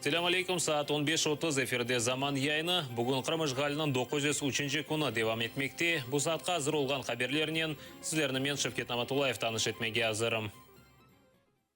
Selâm aleyküm, saat on beş 30, efirde Zaman yayını. Bugün Qırım işğaliniñ 903-nci künü devam etmekte. Bu saatqa azır olğan haberlernen sizlerni men, Şevket Namatullayev, tanış etmege azırım.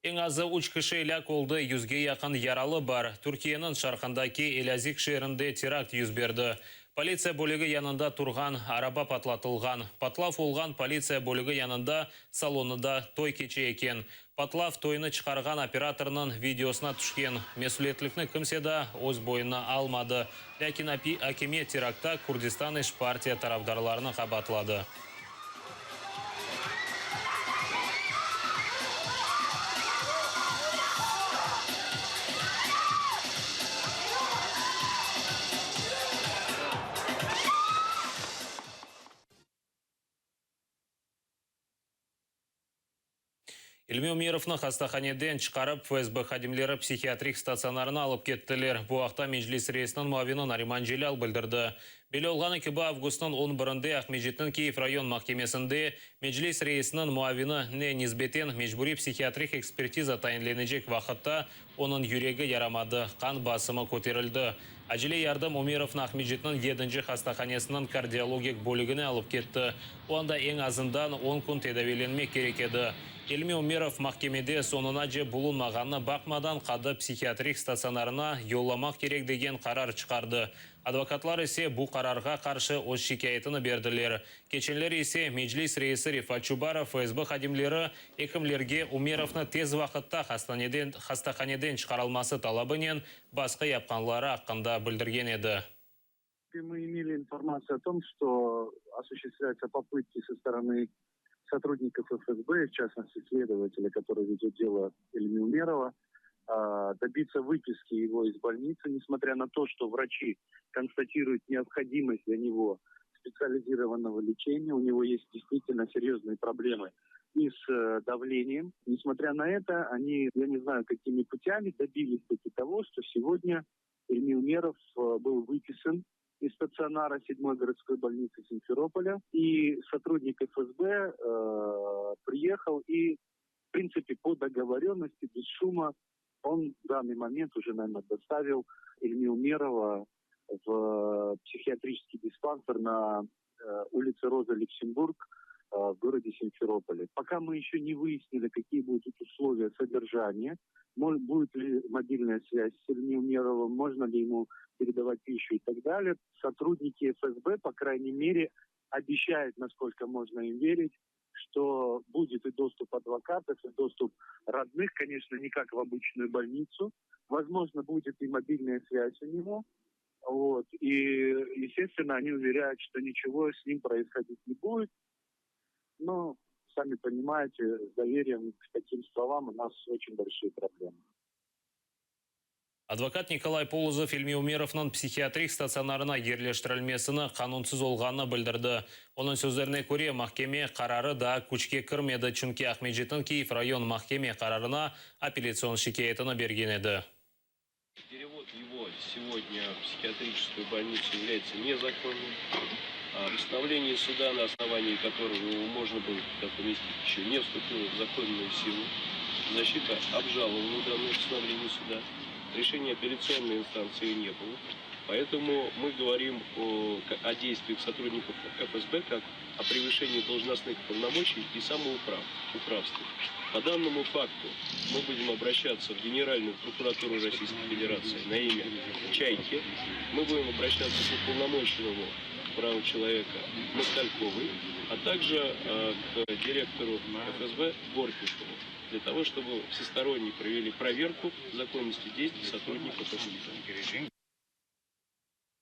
Eñ azı üç kişi elâk oldı, yüzge yaqın yaralı bar. Türkiyeniñ şarqındaki Elâzig şeerinde terakt yüz berdi. Politsiya bölügi yanında turğan araba patlatılğan. Patlav olğan politsiya bölügi yanında salonıda toy keçe eken. Patlav toynı çıqarğan operatornıñ videosına tüşken. Mesülietlikni kimse daa öz boyuna almadı. Lâkin akimiyet teraktta Kürdistan İş Partiya tarafdarlarını qabaatladı. İlmi Ümerovnı hastahaneden çıqarıp, FSB hadimleri psihiatrik statsionarına alıp kettiler. Bu aqta Meclis reisiniñ muavini Nariman Celâl bildirdi. Belli olğanı kibi, avgustnıñ on birinde Aqmescitniñ Kiyev rayon mahkemesinde Meclis reisiniñ muavini ne nisbeten mecburiy psihiatrik ekspertiza tayinlenecek vaqıtta onıñ yüregi yaramadı, qan basımı köterildi. Acele yardım Ümerovnı Aqmescitniñ yedinci hastahanesiniñ kardiologik bölügine alıp ketti. O anda eñ azından on kün tedaviylenmek kerek edi. İlmi Ümerov mahkemede soñunace bulunmağanına baqmadan qadı psihiatrik statsionarına yollamaq kerek degen qarar çıqardı. Advokatlar ise bu qararğa qarşı öz şikâyetini berdiler. Keçenleri ise Meclis reisi Refat Çubarov FSB hadimleri ekimlerge Ümerovnı tez vaqıtta hastahaneden çıqarılması talabınen basqı yapqanları aqqında bildirgen edi. Мы имели информацию о том, что осуществляются попытки со стороны сотрудников ФСБ, в частности следователя, который ведет дело Ильми Умерова, добиться выписки его из больницы, несмотря на то, что врачи констатируют необходимость для него специализированного лечения, у него есть действительно серьезные проблемы и с э, давлением. Несмотря на это, они, я не знаю, какими путями добились таки того, что сегодня Ильми Умеров э, был выписан из стационара 7-й городской больницы Симферополя. И сотрудник ФСБ э, приехал и, в принципе, по договоренности, без шума, он в данный момент уже, наверное, доставил Ильми Умерова в психиатрический диспансер на э, улице Роза Люксембург э, в городе Симферополе. Пока мы еще не выяснили, какие будут условия содержания, будет ли мобильная связь с Ильми Умеровым, можно ли ему передавать пищу и так далее. Сотрудники ФСБ, по крайней мере, обещают, насколько можно им верить, что будет и доступ адвокатов, и доступ родных, конечно, не как в обычную больницу. Возможно, будет и мобильная связь у него. Вот. И, естественно, они уверяют, что ничего с ним происходить не будет. Но, сами понимаете, с доверием к таким словам у нас очень большие проблемы. Advokat Nikolay Polozov İlmi Ümerovnıñ psihiatrik statsionarına yerleştirilmesini qanunsız olğanını bildirdi. Onıñ sözlerine köre, mahkeme qararı daa küçke kirmedi, çünki Aqmescitniñ Kiyev rayon mahkeme qararına apellâtsion şikâyetini bergen edi. Перевод его сегодня в психиатрическую больницу является незаконным. Постановление суда, на основании которого его можно было туда поместить, еще не вступило в законную силу. Защита обжаловала данное постановление суда. Решения апелляционной инстанции не было. Поэтому мы говорим о, о действиях сотрудников ФСБ как о превышении должностных полномочий и самоуправстве. По данному факту мы будем обращаться в Генеральную прокуратуру Российской Федерации на имя Чайки. Мы будем обращаться к уполномоченному правам человека Москальковой, а также э, к директору ФСБ Бортникову для того, чтобы всесторонне провели проверку законности действий сотрудников ФСБ.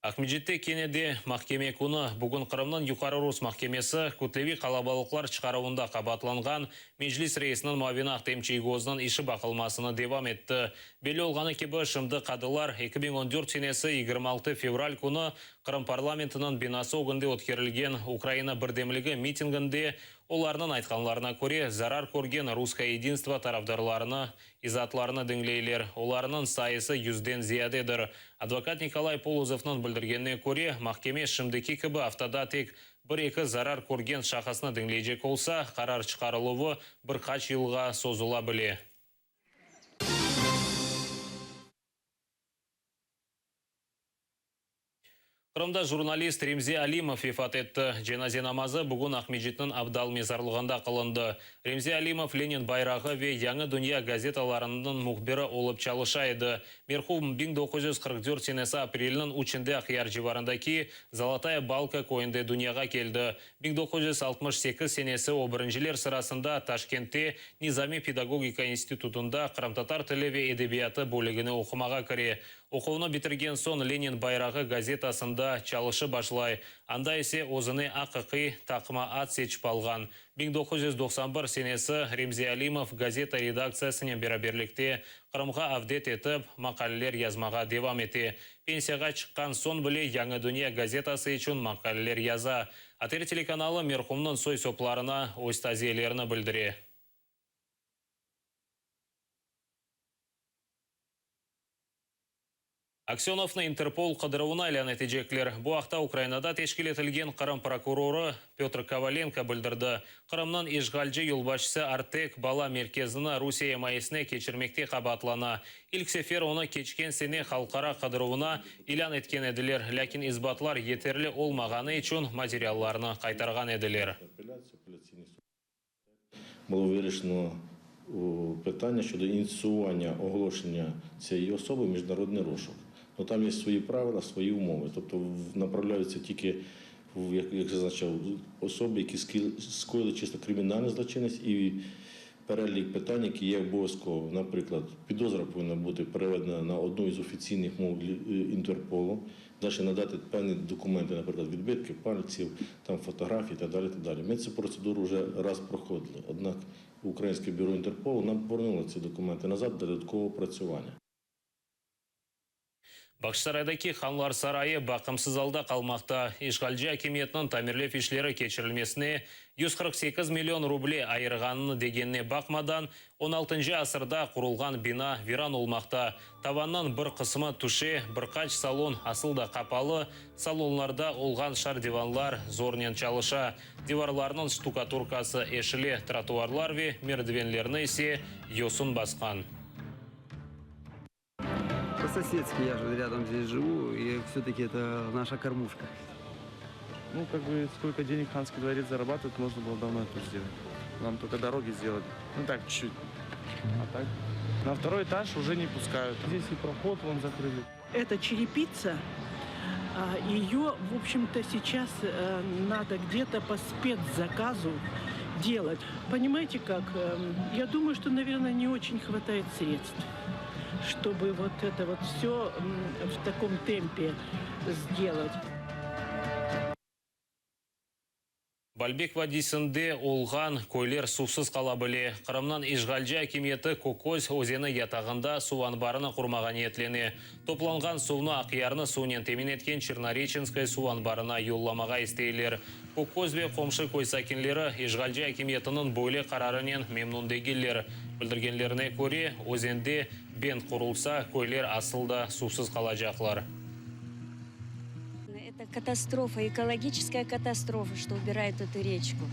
Aqmescitte kene de mahkeme künü. Bugün Qırımnıñ Yuqarı Rus mahkemesi kütleviy qalabalıqlar çıqaruvında qabaatlanğan Meclis reisiniñ muavini Ahtem Çiygoznıñ işi baqılmasını devam etti. Belli olğanı kibi, şimdi qadılar 2014 senesi 26 fevral künü Qırım parlamentiniñ binası ögünde ötkerilgen Ukraina birdemligi mitinginde olarnıñ aytqanlarına köre zarar körgen Russkoye yedinstvo tarafdarlarını izaatlarını diñleyler. Olarnıñ sayısı yüzden ziyadedir. Advokat Nikolay Polozovnıñ bildirgenine köre, mahkeme şimdiki kibi aftada tek bir-eki zarar körgen şahısnı diñleycek olsa, qarar çıqarıluvı bir qaç yılğa sozula bile. Qırımda jurnalist Remzi Alimov vefat etti. Cenaze namazı bugün Aqmescitniñ Abdal mezarlığında qılındı. Remzi Alimov Lenin bayrağı ve Yañı dünya gazetalarınıñ mühbiri olıp çalışa edi. Merhum 1944 senesi aprelniñ üçünde Aqyar civarındaki Zolotaya Balka köyünde dünyağa keldi. 1968 senesi o birinciler sırasında Taşkentte Nizami pedagogika institutında qırımtatar tili ve edebiyatı bölügine oqumağa kire. Oquvnı bitirgen soñ Lenin bayrağı gazetasında çalışıp başlay. Anda ise özüne aqiqiy taqma ad seçip alğan. 1991 senesi Remzi Alimov gazeta redaktsiyasınen beraberlikte Qırımğa avdet etip, maqaleler yazmağa devam ete. Pensiyağa çıqqan soñ bile Yañı dünya gazetası içün maqaleler yaza. ATR telekanalı merhumnıñ soy-soplarına öz taziyelerini bildire. Aksönovnı İnterpol qıdıruvına ilân etecekler. Bu aqta Ukrainada teşkil etilgen Qırım prokurorı Pötr Kovalenko bildirdi. Qırımnıñ işğalci yolbaşçısı Artek bala merkezini Rusiye imayesine keçirmekte qabaatlana. İlk sefer onı keçken sene halqara qıdıruvına ilân etken ediler, lâkin isbatlar yeterli olmağanı içün materiallarnı qaytarğan ediler. Було вирішено питання щодо ініціювання оголошення цієї особи в міжнародний розшук. Ну там є свої правила, свої умови. Тобто направляються тільки, як як зазначав, особи, які скоїли чисто кримінальну злочинність і перелік питань, які є обов'язково. Наприклад, підозра повинна бути переведена на одну із офіційних мов Інтерполу. Далі надати певні документи, наприклад, відбитки пальців, там фотографії і так далі. Так далі. Ми цю процедуру вже раз проходили. Однак Українське бюро Інтерполу нам повернуло ці документи назад для додаткового опрацювання. Bağçasaraydaki Hanlar sarayı baqımsız alda qalmaqta. İşğalci akimiyetniñ tamirlev işleri keçirilmesine 148 million ruble ayırğanını degenine baqmadan, 16 asırda qurulğan bina viran olmaqta. Tavannıñ bir qısmı tüşe, bir qaç salon asıl da qapalı, salonlarda olğan şardivanlar zornen çalışa. Divarlarnıñ ştukaturkası eşile, trotuarlar ve merdivenlerni ise yosun basqan. По-соседски я же рядом здесь живу, и все-таки это наша кормушка. Ну, как бы, сколько денег Ханский дворец зарабатывает, можно было давно это сделать. Нам только дороги сделали. Ну, так, чуть-чуть. А так? На второй этаж уже не пускают. Здесь и проход вон закрыли. Эта черепица, ее, в общем-то, сейчас надо где-то по спецзаказу делать. Понимаете как? Я думаю, что, наверное, не очень хватает средств, чтобы вот это вот все в таком темпе сделать. Balbek vadiysinde olğan köyler suvsız qala bile. Qırımnıñ işğalci akimiyeti Kököz özeni yatağında suv anbarını qurmağa niyetlene. Toplanğan suvnı Aqyarnı suvnen temin etken Çernoreçenskoye suv anbarına yollamağa isteyler. Kököz ve qomşu köy sakinleri işğalci akimiyetiniñ böyle qararınen memnün degiller. Bildirgenlerine köre, özende bent qurulsa, köyler asıl da suvsız qalacaqlar. Это катастрофа, экологическая катастрофа, что убирают эту речку.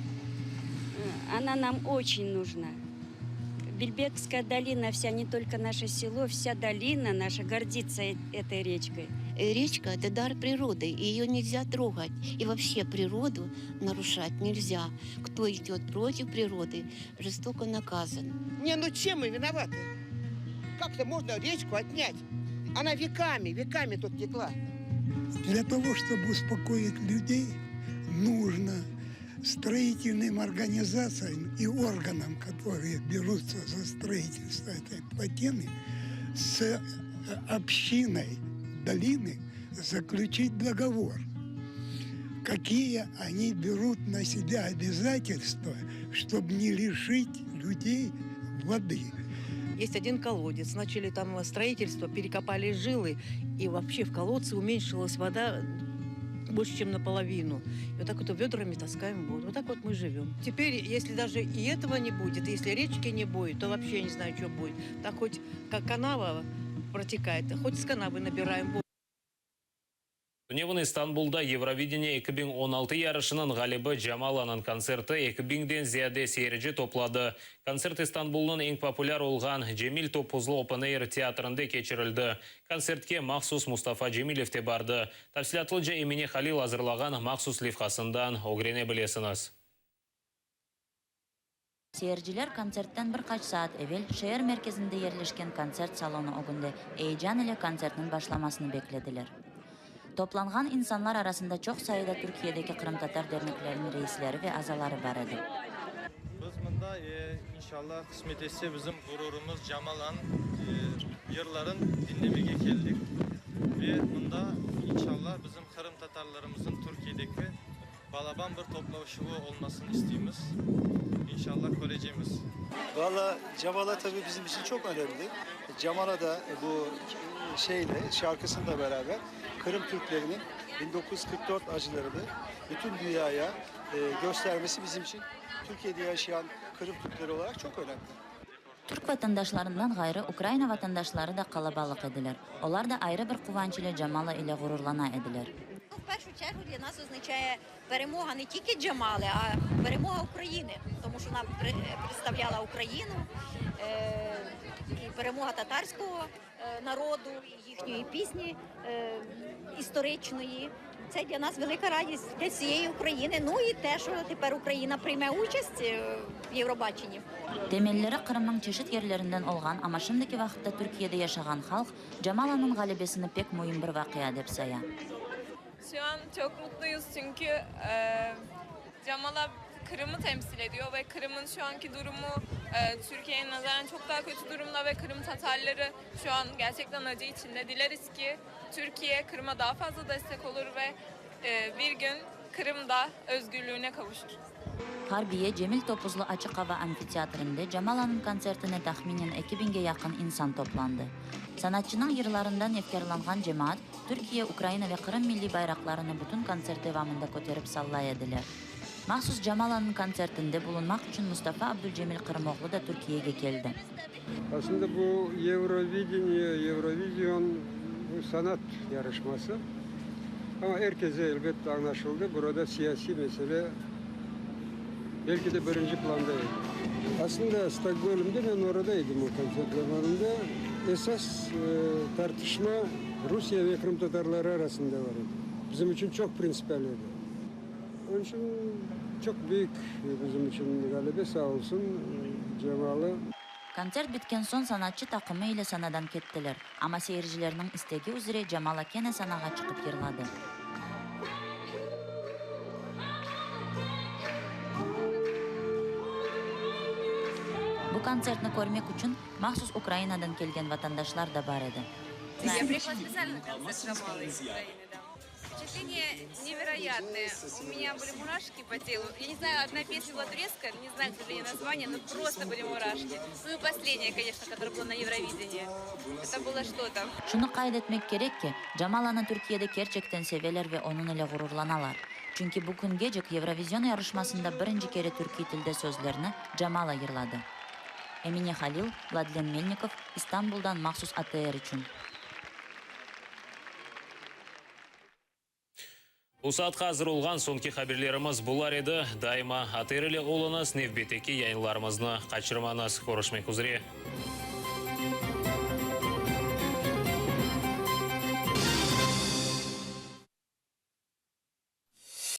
Она нам очень нужна. Бельбекская долина вся, не только наше село, вся долина наша гордится этой речкой. Речка – это дар природы, ее нельзя трогать. И вообще природу нарушать нельзя. Кто идет против природы, жестоко наказан. Не, ну чем мы виноваты? Как-то можно речку отнять? Она веками, веками тут текла. Для того, чтобы успокоить людей, нужно строительным организациям и органам, которые берутся за строительство этой плотины, с общиной долины заключить договор. Какие они берут на себя обязательства, чтобы не лишить людей воды. Есть один колодец. Начали там строительство, перекопали жилы. И вообще в колодце уменьшилась вода больше, чем наполовину. И вот так вот ведрами таскаем воду. Вот так вот мы живем. Теперь, если даже и этого не будет, если речки не будет, то вообще не знаю, что будет. Так хоть как канава протекает, хоть с канавы набираем воду. Tünevin İstanbulda Eurovideniye 2016 yarışınıñ ğalibi Camalanıñ kontserti eki biñden ziyade seyirci topladı. Kontsert İstanbulnıñ eñ populâr olğan Cemil Topuzlu Open Air teatrinde keçirildi. Kontsertke mahsus Mustafa Cemilev te bardı. Tafsilâtlıca Emine Halil azırlağan mahsus levhasından ögrene bilesiñiz. Seyirciler kontsertten bir qaç saat evel şeer merkezinde yerleşken kontsert salonı ögünde eyecan ile kontsertniñ başlamasını beklediler. Toplanğan insanlar arasında çoq sayıda Türkiyedeki qırımtatar dernekleriniñ reisleri ve azaları bar edi. Biz mında, inşallah, qısmet etse, bizim ğururımız Camalanıñ yırların diñlemege keldik. Ve mında, inşallah, bizim qırımtatarlarımızın Türkiyedeki Balaban bir toplaşuvı olmasını isteymiz. İnşallah körecemiz. Valla Jamala tabii bizim için çok önemli. Jamala da bu şeyle, şarkısıyla beraber Kırım Türklerinin 1944 acılarını bütün dünyaya göstermesi bizim için Türkiye'de yaşayan Kırım Türkleri olarak çok önemli. Türk vatandaşlarından ğayrı Ukraina vatandaşları da qalabalıq ediler. Olar da ayrı bir quvanç ile Jamala ile ğururlana ediler. В першу чергу для нас означає перемога не тільки Джамали, а перемога України, тому що вона представляла Україну, і перемога татарського народу, і їхньої пісні історичної. Це для нас велика радість для всієї України. Ну і те, що тепер Україна прийме участь в Євробаченні. Temelleri Qırımnıñ çeşit yerlerinden olğan, amma şimdiki vaqıtta Türkiyede yaşağan halq Camalanıñ ğalebesini pek müim bir vaqia dep saya. Şu an çoq mutluyuz, çünki Camala Qırımı temsil ediyor ve Qırımın şu anki durumu Türkiyeye nazaran çoq daha kötü durumda ve Qırım tatarları şu an gerçekten acı içinde. Dileriz ki, Türkiye Qırıma daha fazla destek olur ve bir gün Qırım da özgürlüğüne kavuşur. Harbiye Cemil Topuzlu açıq ava amfiteatrinde Camalanıñ kontsertine tahminen eki biñge yaqın insan toplandı. Sanatçınıñ yırlarından efkârlanğan cemaat Türkiye, Ukraina ve Qırım milliy bayraqlarını bütün kontsert devamında köterip sallay ediler. Mahsus Camalanıñ kontsertinde bulunmaq içün Mustafa Abdülcemil Qırımoğlu da Türkiyege keldi. Aslında bu Eurovideniye, Eurovision, bu sanat yarışması. Amma er keze elbette añlaşıldı, burada siyasiy mesele belki de birinci planda edi. Aslında Stokgolmde men orada edim o kontsert zamanında. Esas tartışma Rusiye ve qırımtatarları arasında bar edi. Bizim içün çoq printsipial edi. Onıñ içün çoq büyük bizim içün ğalebe, sağ olsun Cemalı. Kontsert bitken soñ sanatçı taqımı ile sanadan kettiler, amma seyircilerniñ istegi üzre Jamala kene sanağa çıqıp yırladı. Bu kontsertni körmek içün mahsus Ukrainadan kelgen vatandaşlar da bar edi. Ya prišla spetsialno na kontsert Jamалы iz Ukrainy, da. Vpeçatleniye neveroyatnoye. U menya byli murashki po telu. Ya ne znayu, odna pesnya byla turецкая, ne znayu, k sожалению, название, но prosto byli murashki. Nu i poslednyaya, koneçno, kotoraya byla na Evrovideniyi. Eto bylo çto-to. Şunı qayd etmek kerek ki, Camalanı Türkiyede kerçekten seveler ve onıñ ile ğururlanalar. Çünki bu küngecik Eurovision yarışmasında birinci kere türkiy tilde sözlerni Camala yırladı. Emine Halil, Vladlen Melnikov, İstanbuldan mahsus ATR içün. Bu saatqa azır olğan soñki haberlerimiz bular edi. Daima ATR ile oluñız, nevbetteki yayınlarımıznı qaçırmañız. Körüşmek üzre.